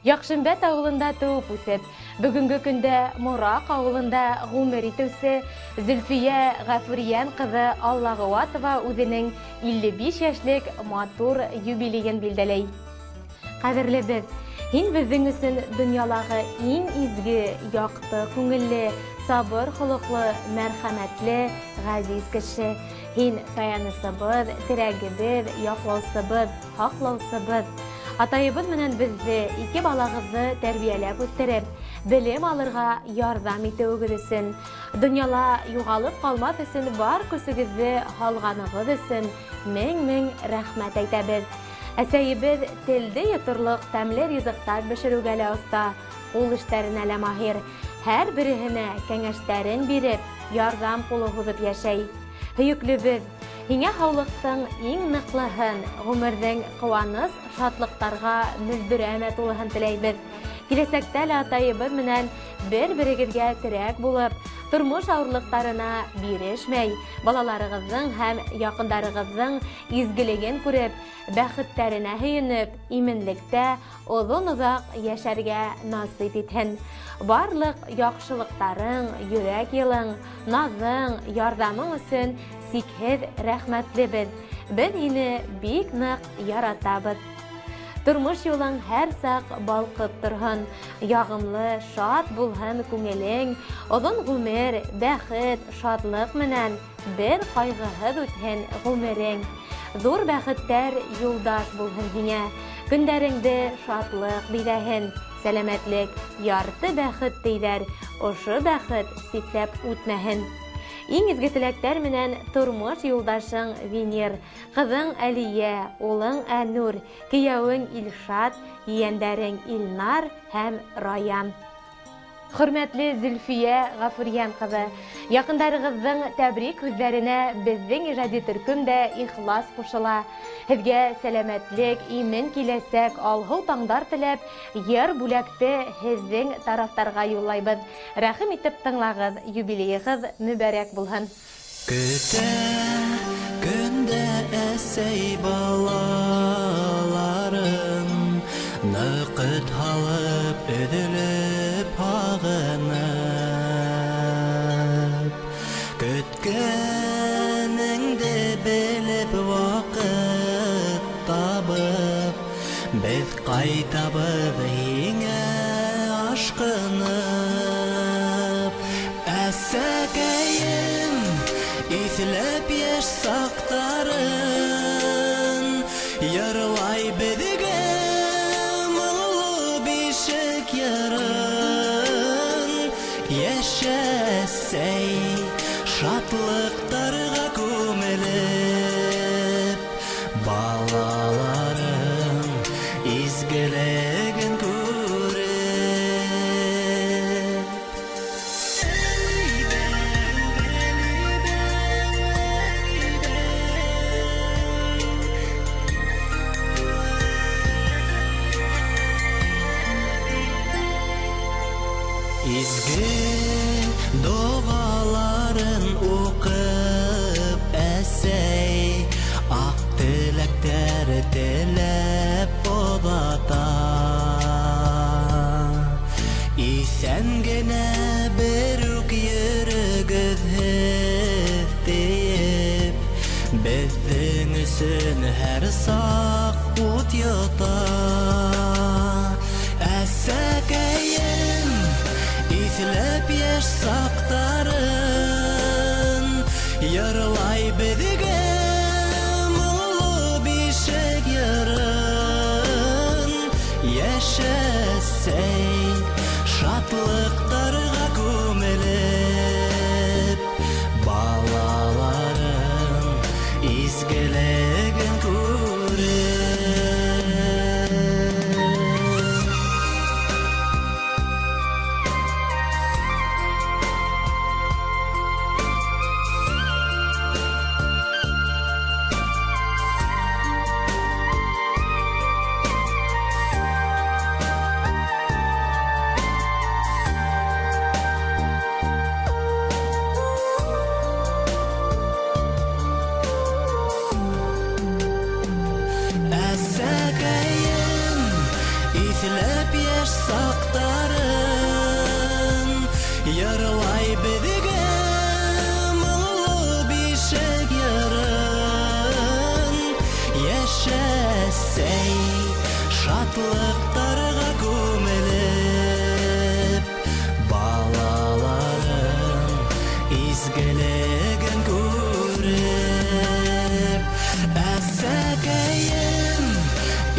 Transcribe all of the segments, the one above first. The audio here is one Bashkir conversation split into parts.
Яҡшымбәт ауылында тыуып үҫеп, бөгөнгө көндә Мораҡ ауылында ғүмер итеүсе Зөлфиә Ғәфүриән ҡыҙы Аллағыуатова үҙенең 55 йәшлек матур юбилейын билдәләй. Ҡәҙерлебеҙ, һин беҙҙең өсөн донъялағы иң изге, яҡты күңелле, сабыр холоҡло, мәрхәмәтле, ғәзиз кеше. Һин таянысыбыҙ, терәгебеҙ, яҡлаусыбыҙ, һаҡлаусыбыҙ. Атайыбыҙ менән беҙҙе, ике балағыҙҙы тәрбиәләп үҫтереп, белем алырға ярҙам итеүегеҙ өсөн, донъяла юғалып ҡалмаҫ өсөн бар көсөгөҙҙө һалғанығыҙ өсөн мең-мең рәхмәт әйтәбеҙ. Әсәйебеҙ телде йоторлоҡ тәмле ризыҡтар бешереүгә лә оҫта, ҡул эштәренә лә маһир. Һәр береһенә кәңәштәрен биреп, ярҙам ҡулы һуҙып йәшәй. Һөйөклөбөҙ, һиңә һаулыҡтың иң ныҡлыһын, ғүмерҙең ҡыуаныс, шатлыҡтарға мөлдөрәмә тулыһын теләйбеҙ. Киләсәктә лә атайыбыҙ менән бер-берегеҙгә терәк булып, тормош ауырлыҡтарына бирешмәй, балаларығыҙҙың һәм яҡындарығыҙҙың изгелеген күреп, бәхеттәренә һөйөнөп, именлектә оҙон-оҙаҡ йәшәргә насип итһен. Барлыҡ яҡшылыҡтарың, йөрәк йылың, наҙың, ярҙамың өсөн сикһеҙ рәхмәтлебеҙ. Беҙ һине бик ныҡ яратабыҙ. Тормош юлың һәр саҡ балҡып торһон, яғымлы, шат булһын күңелең, оҙон ғүмер, бәхет, шатлыҡ менән бер ҡайғыһыҙ үтһен ғүмерең. Ҙур бәхеттәр юлдаш булһын һиңә, көндәреңде шатлыҡ биҙәһен, сәләмәтлек ярты бәхет тейҙәр, ошо бәхет ситләп үтмәһен. Иң изге теләктәр менән тормош юлдашың Венер, ҡыҙың Әлиә, улың Әнүр, кейәүең Илшат, ейәндәрең Илнар һәм Раян. Хөрмәтле Зөлфиә Ғәфүриән ҡыҙы, яҡындарығыҙҙың тәбрик һүҙҙәренә беҙҙең ижади төркөм дә ихлас ҡушыла. Һеҙгә сәләмәтлек, имен киләсәк, алһыу таңдар теләп, йыр бүләкте һеҙҙең тарафтарға юллайбыҙ. Рәхим итеп тыңлағыҙ, юбилейығыҙ мөбәрәк булһын. Көтә көндә әсәй балаларын, ныҡыт һалып, өҙөлөп һағынып, көткәнеңде белеп ваҡыт табып, беҙ ҡайтабыҙ һиңә ашҡынып. Әсәкәйем, иҫләп йәш саҡтарын, йырлай беҙгә моңло бишек йырын. Йәшәсәй шатлыҡтарға күмелеп, балаларың изгелеген күреп. Изге доғаларын уҡып әсәй, аҡ теләктәр теләп оҙата. Иҫән генә бер үк йөрөгөҙ һеҙ тиеп, беҙҙең өсөн һәр саҡ ут йота. Әсәкәйем, иҫләп йәш саҡтарын, йырлай беҙгә моңло бишек йырын. Йәшәсәй шатлыҡтарға күмелеп, балаларың изгелеген күреп. Иҫләп йәш саҡтарын, Йырлай беҙгә моңло бишек йырын. Йәшәсәй шатлыҡтарға күмелеп, Балаларын изгелеген күреп. Әсәкәйем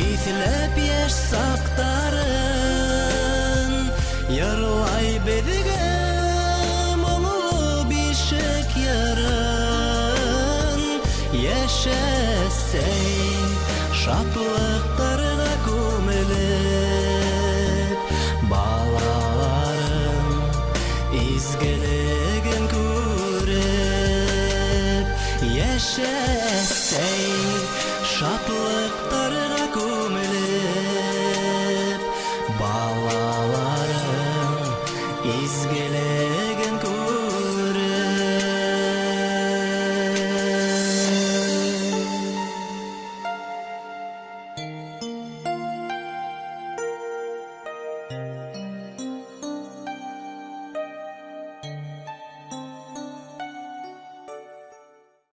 иҫләп йәш саҡтарын, Йырлай беҙгә моңло бишек йырын. Йәшәсәй шатлыҡтарға күмелеп, Балаларын изгелеген күреп. Йәшәсәй шатлыҡтарға күмелеп, Балаларын изгелеген.